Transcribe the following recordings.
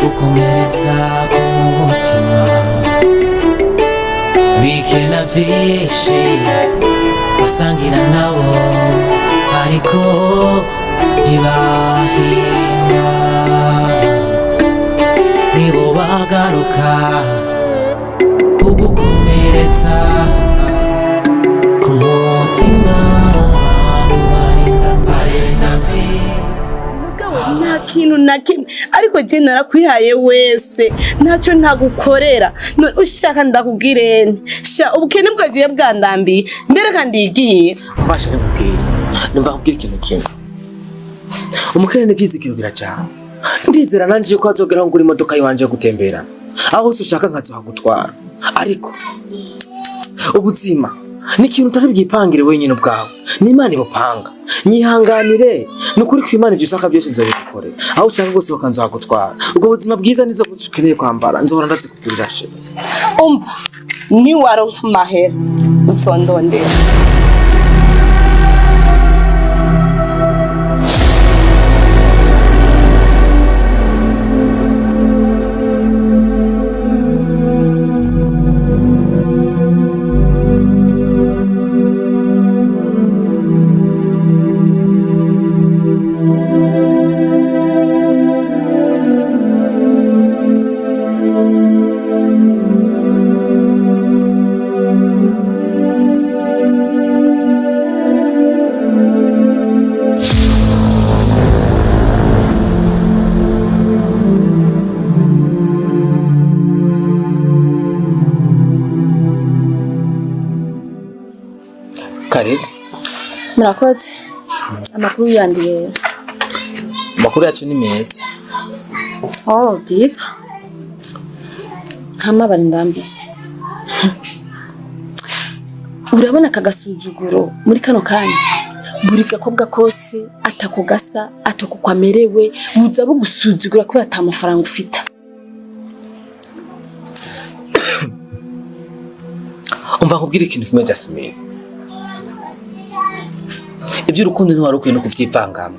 Gukomeretsa ku mutima bikena byinshi basangira nabo, ariko ntibahimba, nibo bagaruka kugukomeretsa ku mutima. Abantu barinda barinda. Mugabo nta kintu na kimwe, ariko je narakwihaye wese, ntacyo ntagukorera. None ushaka ndakubwirene sha, ubukene bwagiye bwandambiye mbere kandi yigiye. Mfasha nikubwira, numva nkubwira ikintu kimwe: umukene n'ivyizigiro birajana. Ndizera nanje yuko hazogera aho ngura imodoka yiwanje yo gutemberana, aho hose ushaka nkazohagutwara. Ariko ubuzima ni ikintu utari bwipangire wenyine ubwawe, ni Imana ibupanga. Nyihanganire, ni ukuri ko Imana ivyo ushaka byose nzobigukorera. Aho ushaka gusohoka nzohagutwara. Ubwo buzima bwiza nizo mpuzu ukeneye kwambara nzohora ndazikugurira, chérie. Umva, niwaronka amahera uzondondera. Kare. Murakoze. Amakuru yandi rero? Amakuru yacu ni meza. Oh, byiza. Nkamabara ndambi. Urabona aka gasuzuguro muri kano kanya, buri gakobwa kose atako gasa, atako kwamerewe, buza bugusuzugura kubera ata mafaranga ufite. Umva nkubwire ikintu kimwe, Jasmine: iby'urukundo ntiwari ukwiye no kubyivangamo.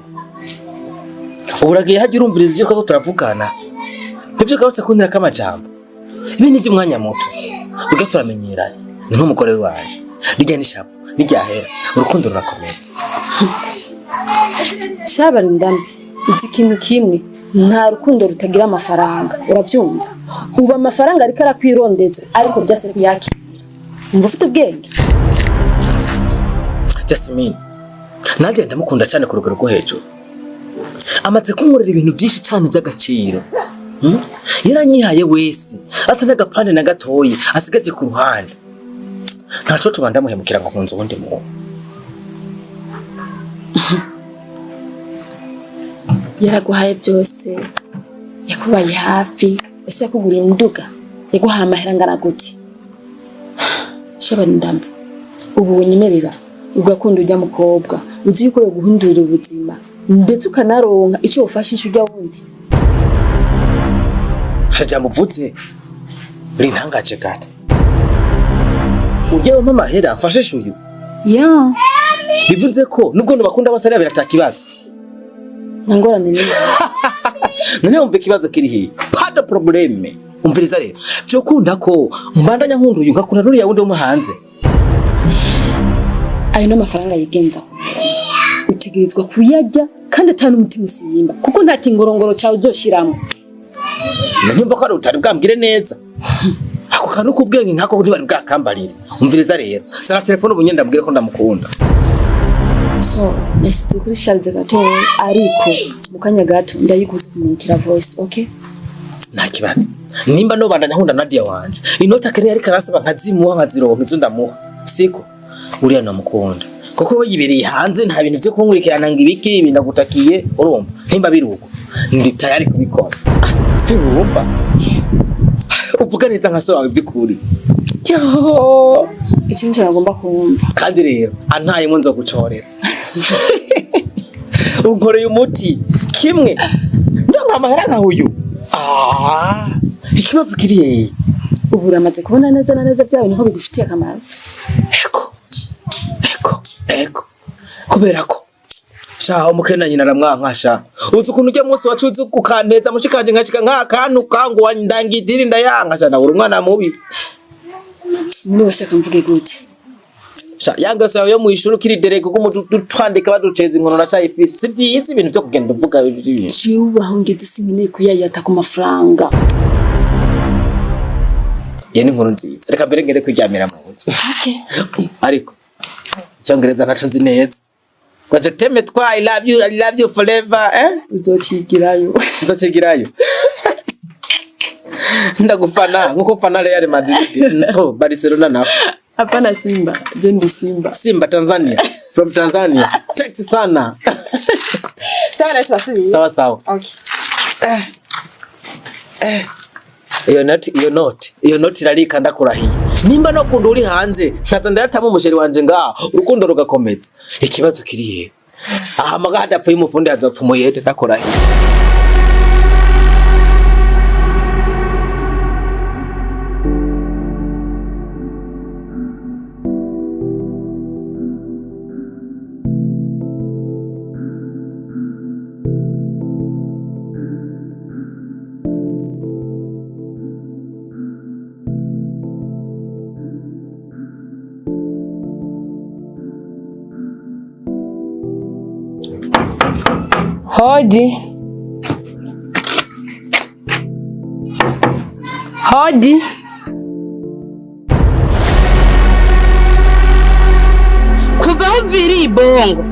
Ubu uragiye hajya urumviriza ibyo twaba turavugana, nibyo ugarutse kuntera k'amajambo. Ibi ni iby'umwanya muto, ubwo turamenyeranye, ni nk'umugore wanje. Rijya n'ishapu n'iryahera, urukundo rurakomeza. Shabara ndambi, uzi ikintu kimwe? Nta rukundo rutagira amafaranga, uravyumva? Ubu amafaranga ariko arakwirondeza, ariko byase kuyakira. Umva, ufite ubwenge. Jasmine, nanjye ndamukunda cyane ku rugero rwo hejuru. Amaze kunkorera ibintu byinshi cyane by'agaciro. Yaranyihaye wese, asa n'agapande na gatoyi asigaje ku ruhande. Ntaco tuba ndamuhemukira ngo nkunze uwundi muntu. Yaraguhaye byose, yakubaye hafi. Ese yakuguriye umuduga? Yaguhaye amahera angana gute? Shabana ndambi, ubu wonyemerera ugakunda ujya mukobwa, uzi yuko yoguhindurira ubuzima, ndetse ukanaronka icyo wofashisha ujya wundi. Hari ijambo uvuze rintangaje gato: ujya wampa amahera mfashishe uyu? Ya. Bivuze ko nubwo nubakunda basariya birataka ikibazo? Nta ngorane n'imwe. None wumva ikibazo kiri hiya? Pas de problème. Umviriza rero, vyokunda ko mbandanya nkunda uyu, nkakunda n'uriya wundi wo hanze? Ayo ni amafaranga yigenza, utegerezwa kuyarya kandi atanu umutima usimba, kuko nta kingorongoro cawe uzoshiramo. Ntimva ko ari utari bwambwire neza ako kantu k'ubwenge nkako ntibari bwakambarire. Umviriza rero, zana telefone ubu nyene ndambwire ko ndamukunda. So nashyize kuri charge gatoya, ariko mu kanya gato ndayiguza kumurikira voice, okay? Nta kibazo. Nimba nobandanya nkunda Nadia wanje, inoti akeneye ariko aransaba nkazimuha, nkazironka izo ndamuha, siko uriya namukunda, kuko we yibereye hanze, nta bintu vyo kunkurikirana ngo ibiki ibi ndagutakiye. Urumva, nimba biri uko ndi tayari kubikora. Ntiwumva uvuga neza nka so wawe by'ukuri. Yo! Icyo nicyo nagomba kumva. Kandi rero antayemo nzogucorera. Unkoreye umuti kimwe, ndampa amahera nka uyu. Ah, ikibazo kiri hehe? Ubu uramaze kubona neza na neza bya bintu ko bigufitiye akamaro. Ego, ego, ego, kubera ko Sha, umukene nyina aramwanka sha. Uzi ukuntu ujya munsi wacuze ukanteza mushikanje nkashika nkakantu kangu ndangidiri ndayanka sha, nabura umwana mubi. None washaka mvuge gute? Sha, yanga sayo yo mwishuri ukiri dereke ko twandika baduceza inkono uracayifise. Si vyiza ibintu vyo kugenda uvuga ibintu. Jewe aho ngeze sinkeneye kuyayata ku mafaranga. Iyo ni inkuru nziza. Reka mbere ngende kwiryamira mu nzu. Okay. Ariko icyongereza ntaco nzi neza. Ngo je t'aime toi, I love you, I love you forever, eh? Uzocigirayo. Nzocigirayo. Ndagufana nkuko mfana Real Madrid, oh, Barcelona na Hapana, Simba. Je ndi Simba. Simba Tanzania, from Tanzania. Thanks sana. Sawa na turasubiye. Sawa sawa. Okay. Iyo noti, iyo noti, iyo noti irarika ndakurahiye. Nimba no kunda uri hanze nkaza ndayatamo umusheri wanje ngaha, urukundo rugakomeza. Ikibazo kiri he? Aha maga hadapfuye umufundi hazopfa umuyede, ndakurahiye. Hodi. Hodi. Kuva aho uviriye ibongo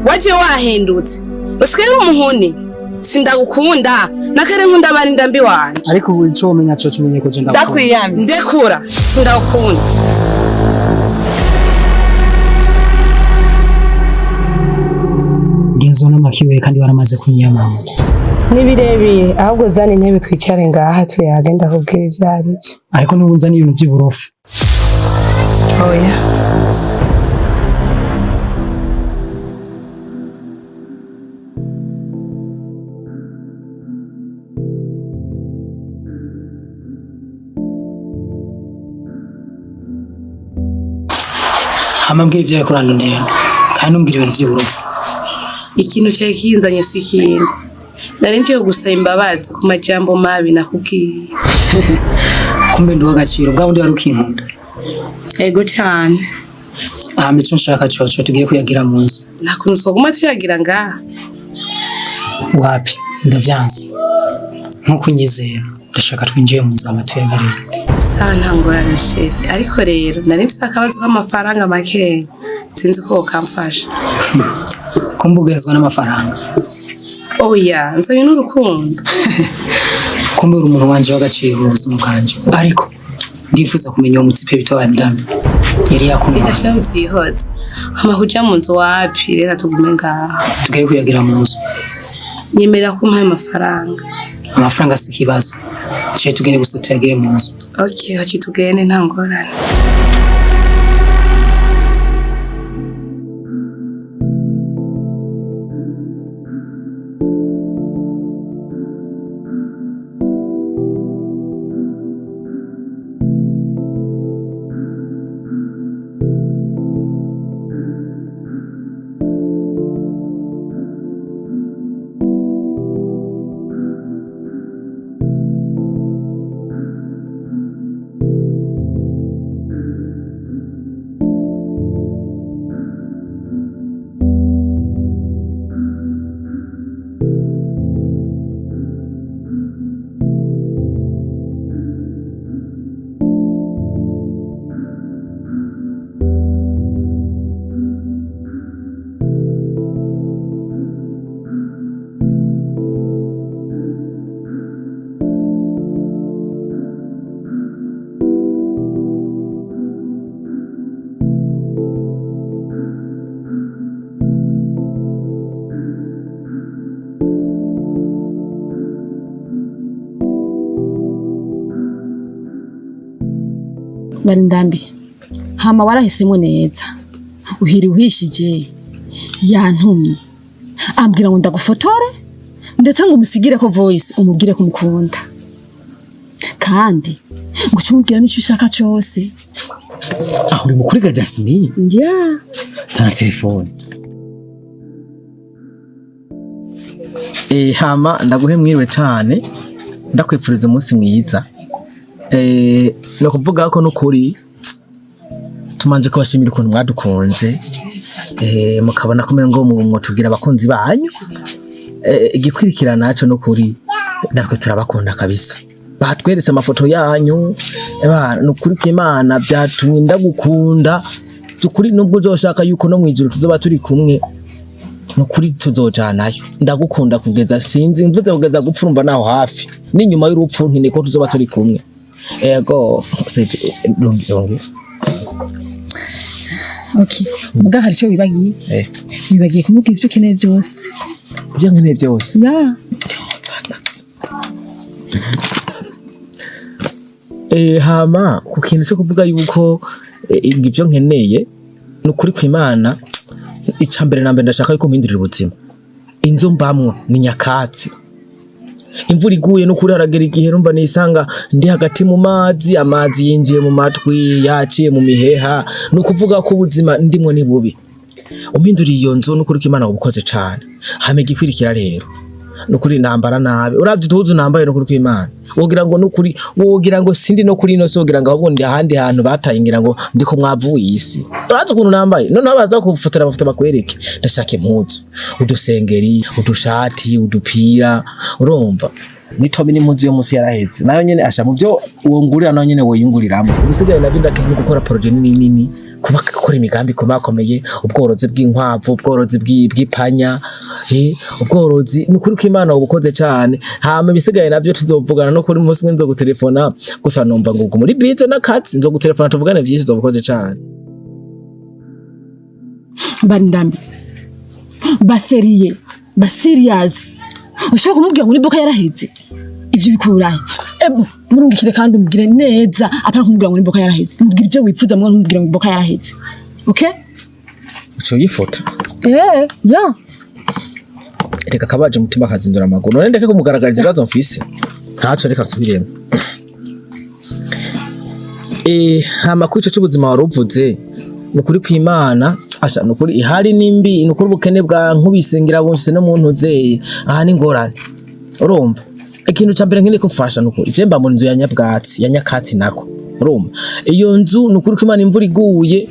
waje wahindutse, usigaye uri umuhuni. Sindagukunda nakare nkunda abandi ndambi wanje. Ariko ubu ico womenya co kimenye ko je ndakunda. Ndakwiyamye ndekura, sindagukunda. Ngenzo n'amakiwe kandi waramaze kunyama. Ni birebire, ahubwo zana intebe twicare ngaha tuyage, ndakubwira ivyo ari byo. Ariko n'ubu nzana ibintu vy'uburofu. Oya. Hama mbwira ivyo yariko urandondera kandi ntumbwire ibintu vy'uburofu. Ikintu cyari kinzanye si ikindi, nari ngiye gusaba imbabazi ku majambo mabi nakubwiye. Kumbe nduha agaciro bwa bundi wari ukinkunda. Ego cyane. Hama ico nshaka coco tugiye kuyagira mu nzu. Nta kuntu twaguma tuyagira ngaha. Wapi, ndavyanse. Nkuko unyizera ndashaka twinjiye mu nzu hama tuyagirire. Sa, nta ngorane shefe, ariko rero nari mfise akabazo k'amafaranga makeya, sinzi ko wokamfasha. Kumbe ugezwa n'amafaranga. Oya, nzanye n'urukundo. Kumbe uri umuntu wanje w'agaciro mu buzima bwanje. Ariko ndifuza kumenya uwo mutsipe bita Bandambi yari yakuntwaye. Reka sha, mvyihoze hama kuja mu nzu wapi, reka tugume ngaha. Tugiye kuyagira mu nzu. Nyemerera ko umpaye amafaranga. Amafaranga si ikibazo, je tugende gusa tuyagire mu nzu. Okay, haci tugende, nta ngorane. Barindambi, hama warahisemo neza, uhiri uhishije. Yantumye ambwira ngo ndagufotore, ndetse ngo umusigire ko voice umubwire ko umukunda, kandi ngo uce umubwira n'icyo ushaka cyose. Aho uri mukuri ga Jasmine? Yeah. Zana telefone. Hama ndaguhe mwiriwe cane, ndakwipfuriza umunsi mwiza. No kuvuga ko nukuri tumanje kubashimira ukuntu mwadukunze, mukabona ko ngo mwotubwira abakunzi banyu. Igikurikira naco nukuri natwe turabakunda kabisa. Batweretse amafoto yanyu, nukuri ko Imana byatumye ndagukunda. Tukuri nubwo uzoshaka yuko no mwijuru tuzoba turi kumwe, nukuri tuzojanayo. Ndagukunda kugeza sinzi mvuze kugeza gupfa, urumva naho hafi n'inyuma y'urupfu nkeneye ko tuzoba turi kumwe. Ego rungi rungi. Okay, muga hari icyo wibagiye. Wibagiye kumubwira ibyo ukeneye byose. Ibyo nkeneye byose. Ya. Hama ku kintu cyo kuvuga yuko ibyo nkeneye nukuri ku Imana, ica mbere na mbere ndashaka yuko mpindurira ubuzima. Inzu mbamwo ni nyakatsi, imvura iguye nukuri haragera igihe numva nisanga ndi hagati mu mazi, amazi yinjiye mu matwi, yaciye mu miheha. Ni ukuvuga ko ubuzima ndimwo ni bubi. Umpinduriye iyo nzu nukuri ko Imana wabukoze cane. Hama igikwirikira rero nukuri nambara nabi, uravye uduhuzu nambaye nukuri ko Imana wogira ngo nukuri, wogira ngo sindi no kuri ino si, wogira ngo ahubwo ndi ahandi hantu bataye, ngira ngo ndiko mwavuye isi. Urazi ukuntu nambaye, noneho baza kugufotora amafoto bakwereke. Ndashaka impuzu, udusengeri, udushati, udupira, urumva nitomi n'impuzu yo munsi yaraheze, nayo nyene asha mu byo wongurira, nayo nyene woyinguriramwo. Ibisigaye navyo ndakeneye gukora projet nini nini, kuba gukora imigambi ikomakomeye, ubworozi bw'inkwavu, ubworozi bw'ipanya, ubworozi nukuri ko Imana ubukoze cane. Hama ibisigaye navyo tuzovugana no kuri umunsi umwe nzogutelefona, gusa numva ngo muri bize n'akazi, nzogutelefona tuvugane vyinshi, uzobukoze cane. Barindambi baseriye basiriyazi, ushobora kumubwira ngo niboka yaraheze, ivyo bikurahe? Ebo murungikire kandi umubwire neza, apana kumubwira ngo niboka yaraheze. Mubwire ivyo wifuza, mwe ntumubwire ngo niboka yaraheze. Okay? Uco yifota. Ya. Reka kabaje umutima akazindura amaguru, none ndeke kumugaragariza ibibazo mfise, ntaco reka nsubiremo. Hama kuri ico c'ubuzima wari uvuze, nukuri kw'Imana asha nukuri ihari nimbi, nukuri ubukene bwa nkubisengera bunshitse no mu ntuzeye aha ni ngorane. Urumva ikintu ca mbere nkeneye ko mfasha nukuri, je mba mu nzu ya nyabwatsi ya nyakatsi nako. Urumva iyo nzu nukuri ko Imana imvura iguye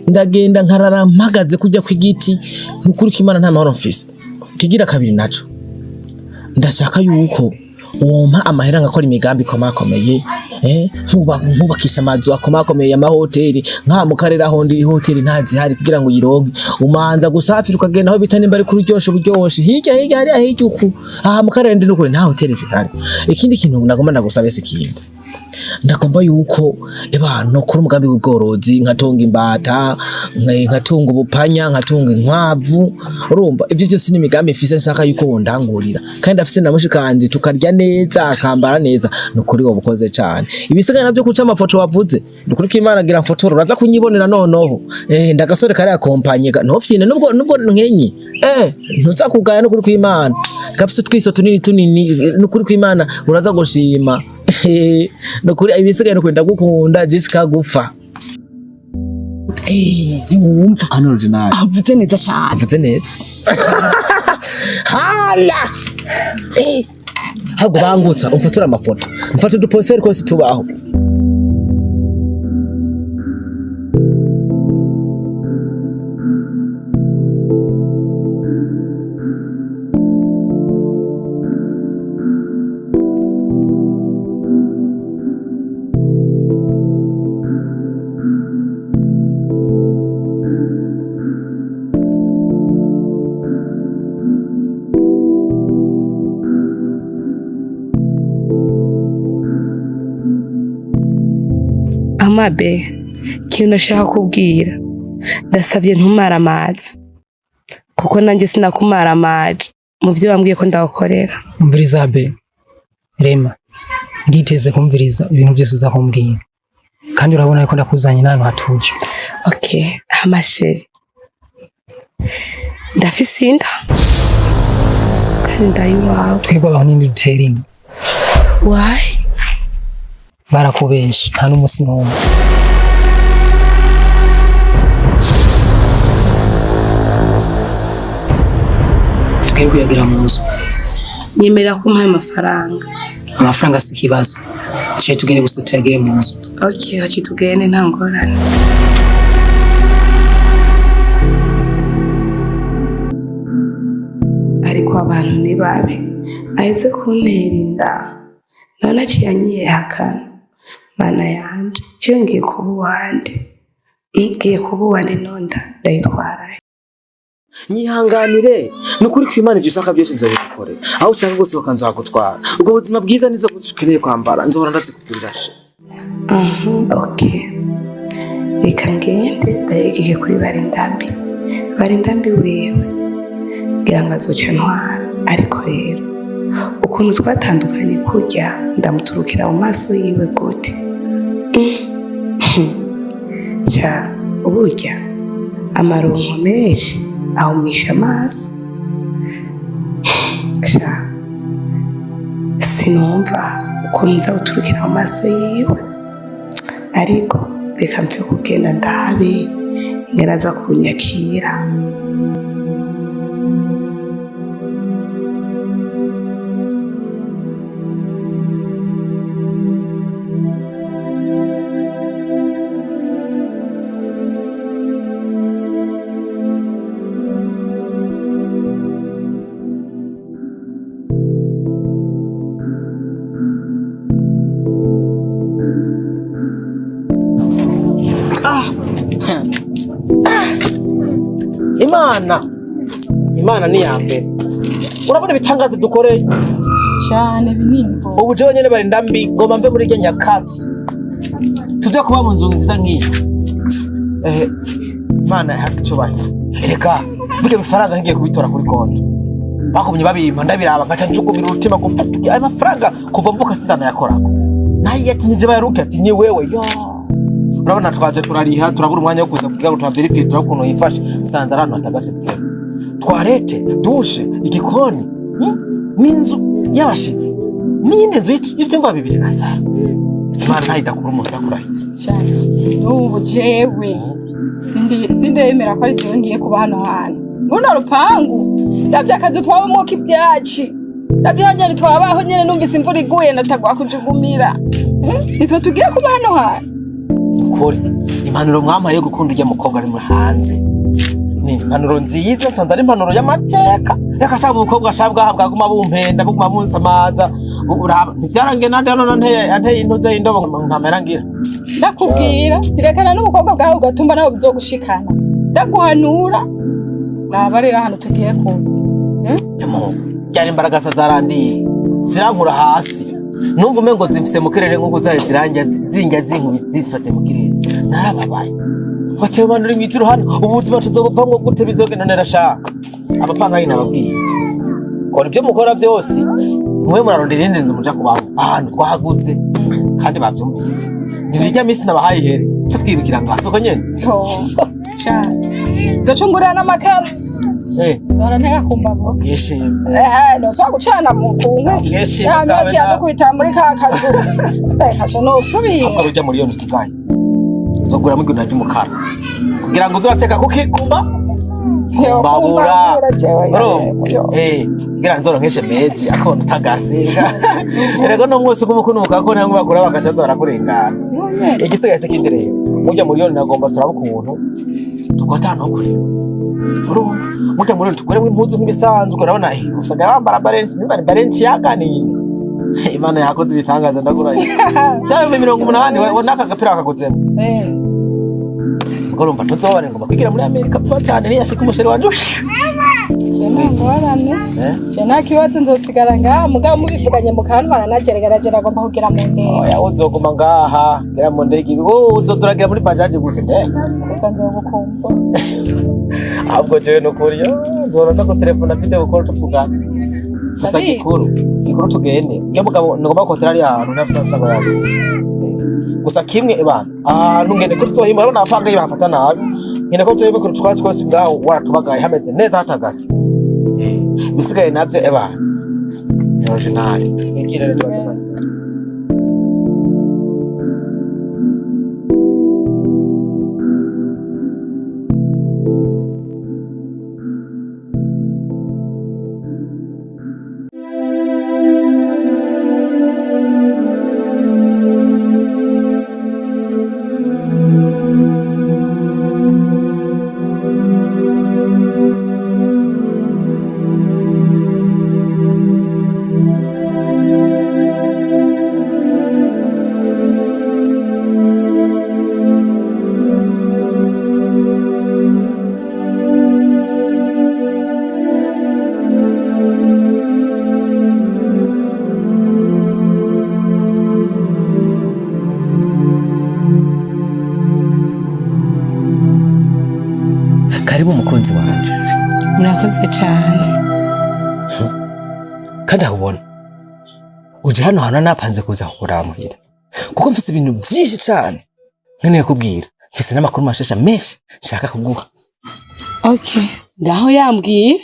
ndagenda nkarara mpagaze kujya kw'igiti, nukuri ko Imana nta mahoro mfise. Kigira kabiri naco, ndashaka yuko wompa amahera ngakora imigambi ikomakomeye, nkubakisha amazu akomakomeye, amahoteli nka mu karere aho ndi ihoteli ntazihari, kugira ngo uyironke umanza gusafira ukagenda aho bita nimba ari kuri ryoshe buryoshe hirya hirya hariya hirya uku. Aha mu karere ndi nukuri nta hoteli zihari. Ikindi kintu nagomba ndagusaba ese ikindi, ndagomba yuko eba nokora umugambi w'ubworozi, nkatunga imbata, nkatunga ubupanya, nkatunga inkwavu. Urumva ivyo byose ni imigambi mfise nshaka yuko wondangurira, kandi afise na mushikanje tukarya neza akambara neza, nukuri wobukoze cane. Ibisigaye navyo kuca amafoto wavuze, nukuri ko Imana agira mfotora uraza kunyibonera noneho. Ndagasore kari akompanye ntofyine nubwo nubwo nkenye, ntuza kugaya nukuri ko Imana gafise utwiso tunini tunini, nukuri ko Imana uraza gushima. Nukuri ibisigaye nukuri ndagukunda Jessica gupfa. Ntiwumva. Hano original. Avuze neza cyane. Avuze neza. Hala. Ahubwo bangutsa umfotora amafoto, mfata uduposeri twose tubaho. Amabe, ikintu ndashaka kubwira, ndasabye ntumare amazi, kuko nanjye sinakumara amazi mu byo wambwiye ko ndagukorera. Umviriza be Rema, nditeze kumviriza ibintu byose uzakumbwira, kandi urabona ko ndakuzanye n'ahantu hatuje. Okay, amasheri, ndafise inda kandi ndayiwawe. Twebwe abantu ninde dutera inda? Why? Barakubesha, nta n'umunsi n'umwe. Tugiye kuyagira mu nzu. Nyemerera ko umpaye amafaranga. Amafaranga si ikibazo, ciye tugende gusa tuyagire mu nzu. Okay, haci tugende nta ngorane. Ariko abantu ni babi, aheze kuntera inda none aciye anyihakana. Mana yanje, ciyo ngiye kuba uwande, ngiye kuba uwande nonda ndayitwarahe? Nyihanganire, ni ukuri ko Imana ibyo ushaka byose nzobigukorera, aho ushaka rwose bakanzagutwara. Ubwo buzima bwiza nizo mpuzu ukeneye kwambara, nzohora ndazikugurira she. Aha, okay, reka ngende ndayigike kuri Barindambi. Barindambi wewe ngira ngo azoca ntwara, ariko rero ukuntu twatandukanye kurya ndamuturukira mu maso yiwe gute? Ca burya amaronko menshi ahumisha amaso. Sha sinumva ukuntu nza guturukira mu maso yiwe, ariko reka mpfe kugenda ndabe ingene aza kunyakira. Imana, Imana ni iya mbere. Urabona ibitangaza dukoreye cyane binini gose. Ubu jewe nyene bari ndambi ngomba mve muri irya nyakatsi tuje kuba mu nzu nziza nk'iyi. Ehe, Imana ihabwe icubahiro. Erega burya bifaranga ngiye kubitora kuri konti, bagumye babimpa ndabiraba nkaca njugumira umutima ngo mfutu ayo mafaranga kuva mvuka sindanayakorako, nayo yatinije bayaruke ati ni wewe yo. Urabona twaje turariha, turabura umwanya wo kuza kugira ngo tuhaverifiye, turabona ukuntu yifashe. Sanze ari ahantu hatagase pe, toilette, douche, igikoni, n'inzu y'abashitsi n'iyindi nzu y'ivyumba bibiri na saro. Imana ntayidakura umuntu idakurahiye. Cyane n'ubu jewe sindemera ko ari jewe ngiye kuba hano hantu runo rupangu. Ndavye akazu twabamwo k'ivyaci, ndavye hanyene twabaho nyene, numvise imvura iguye natagwa kujugumira. Nitwe tugiye kuba hano hantu. Ukuri impanuro mwampaye yo gukunda ujya mukobwa ari muri hanze ni impanuro nziza, nsanze ari impanuro y'amateka. Reka shaka ubukobwa sha bwaha bwaguma bumpenda, buguma bunsamaza. Uraba ntivyarangiye nande hano anteye intuze y'indobo ngo ntamera ngira. Ndakubwira tirekana n'umukobwa bwawe ugatumba nawe bizogushikana, ndaguhanura naba rero ahantu tugiye kuba. Emo, byari imbaraga zarandiye zirankura hasi, numva umengo zimfise mu kirere nkuko zari ziranja zinjya zinkubi zifate mu kirere. Narababaye batewe manura mw'ijuru hano, ubuzima tuzobuvamwo gute? Bizogenda nera sha. Abapangayi nababwiye, kora ibyo mukora byose, mwe murarondera iyindi nzu muja kubaho ahantu twahagutse, kandi bavyumvise ntirirya minsi nabahaye ihere cyo twibukira ngaha soko nyene. Yo, cyane zoca ngurira n'amakara. Nzora ntega kumbabura. Bwishime. Ehe, nosubira gucana mu kunkwi. Bwishime Ya bwawe. myotsi yadukubita muri ka kazu, reka co nosubira. Ahubwo ujya muri iyo nsigaye nzoguramo iguriro ry'umukara kugira ngo uzurateka kuki kumba kumbabura. Jewe. Urumva? Kugira nzoronkeshe meji akona utagasiga. Erega no mwose uguma ukunuka ko ntabwo bakura bagaca barakurengana. Igisigaye se kindi rero, mujya muri iyo nagomba turaba ukuntu dukota ahantu ho kurima. Urumva? Mujya muri iyo tuguremo impuzu nk'ibisanzwe, urabona usanga bambara barenshi nimba ni barenshi yaganiye. Imana yakoze ibitangaza ndaguraye. Bya 80,000 we n'aka gapira bakaguzemo. Ubwo urumva ntuzobare ngo bakwigira muri Amerika vuba cyane niyashika umusheri wanje. Je nta ngorane. Eh? Je nta kibazo, nzosigara ngaha mugabo mubivuganye mukantwara nageragera agomba kugira mu ndege. Oya, uzoguma ngaha gira mu ndege, wowe uzoturagira muri bajaji gusa eh. Gusa nzogukumbura. Ahubwo jewe nukuri yo nzora ndagutelefona mfite gukora tuvugana gusa. Ndabizi. Gikuru gikuru tugende ujya mugabo nigomba kotera ari ahantu nafisa yawe gusa kimwe ebana ahantu ngende ko tuzohimba, urabona abapanga iyo bahafata nabi, ngende ko tuzohimba ukuntu twatsi twose ngaho waratubagaye hameze neza hatagase. Ibisigaye navyo ebana ni original twigire rero tubaze. Karibu umukunzi wanje. Murakoze cyane. Kandi aho ubona uje hano hantu napanze kuza kukuraba muhira, kuko mfise ibintu byinshi cane nkeneye kubwira, mfise n'amakuru mashasha menshi nshaka kuguha. Okay, ngaho yambwire.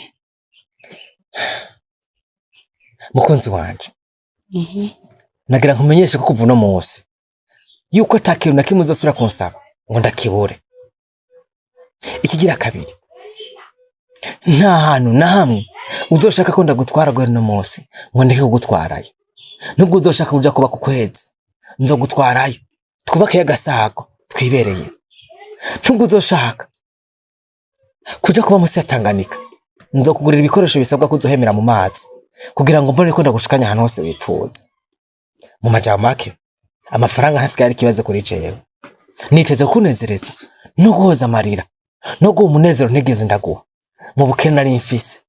Mukunzi wanje, nagira nkumenyeshe ko kuva uno munsi yuko ata kintu na kimwe uzosubira kunsaba ngo ndakibure. Ikigira kabiri, nta hantu na hamwe uzoshaka ko ndagutwara guhera uno munsi ngo ndeke kugutwarayo. Nubwo uzoshaka kuja kuba ku kwezi, nzogutwarayo, twubakeyo agasago twibereye. Nubwo uzoshaka kuja kuba munsi ya Tanganyika, nzokugurira ibikoresho bisabwa kuzohemera mu mazi kugira ngo mbone ko ndagushikanya ahantu hose wipfuza. Mu majambo make, amafaranga ntasigaye ari ikibazo kuri jewe. Niteze kunezereza no guhoza amarira no guha umunezero ntigeze ndaguha mu bukene nari mfise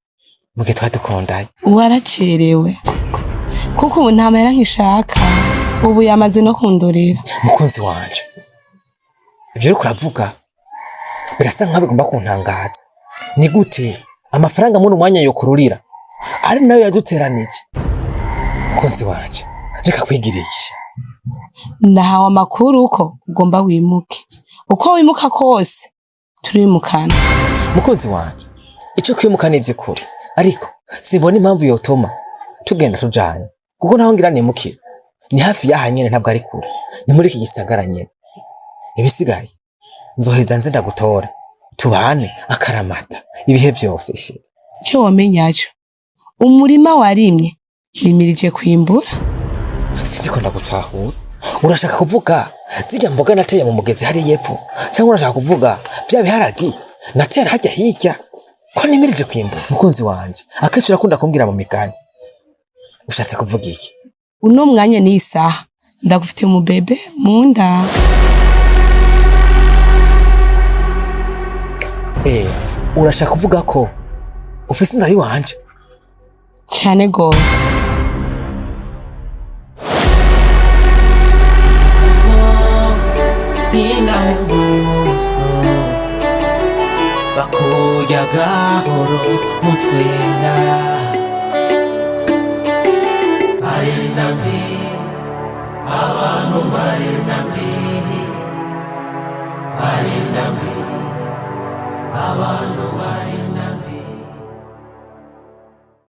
mu gihe twari dukundanye. Waracerewe kuko ubu nta mahera nkishaka, ubu yamaze no kundorera. Mukunzi wanje, ivyo uriko uravuga birasa nkaho bigomba kuntangaza. Ni gute amafaranga muri umwanya yokururira ari nayo yaduteranije? Mukunzi wanje, reka kwigirisha. Ndahawe amakuru ko ugomba wimuke, uko wimuka kose turimukana. Mukunzi wanje, ico kwimuka ni ivy'ukuri, ariko simbona impamvu yotuma tugenda tujanye, kuko naho ngira nimukira ni hafi y'aha nyene, ntabwo ari kure, ni muri iki gisagara nyene. Ibisigaye nzoheza nze ndagutora, tubane akaramata ibihe vyose ishe. Ico womenyaco, umurima warimye wimirije kwimbura. Sindiko ndagutahura. Urashaka kuvuga zirya mboga nateye mu mugezi hariya epfo, cyangwa urashaka kuvuga vya biharagi natera hajya hirya ko nimirije kwimbura? Mukunzi wanje, akenshi urakunda kumbwira mu migani, ushatse kuvuga iki? Uno mwanya ni isaha ndagufitiye umubebe mu nda. Urashaka kuvuga ko ufise inda yiwanje? Cyane gose. Ninda mu buso bakurya gahoro mutwenga barinda mbi, abantu barinda mbi, barinda mbi, abantu barinda.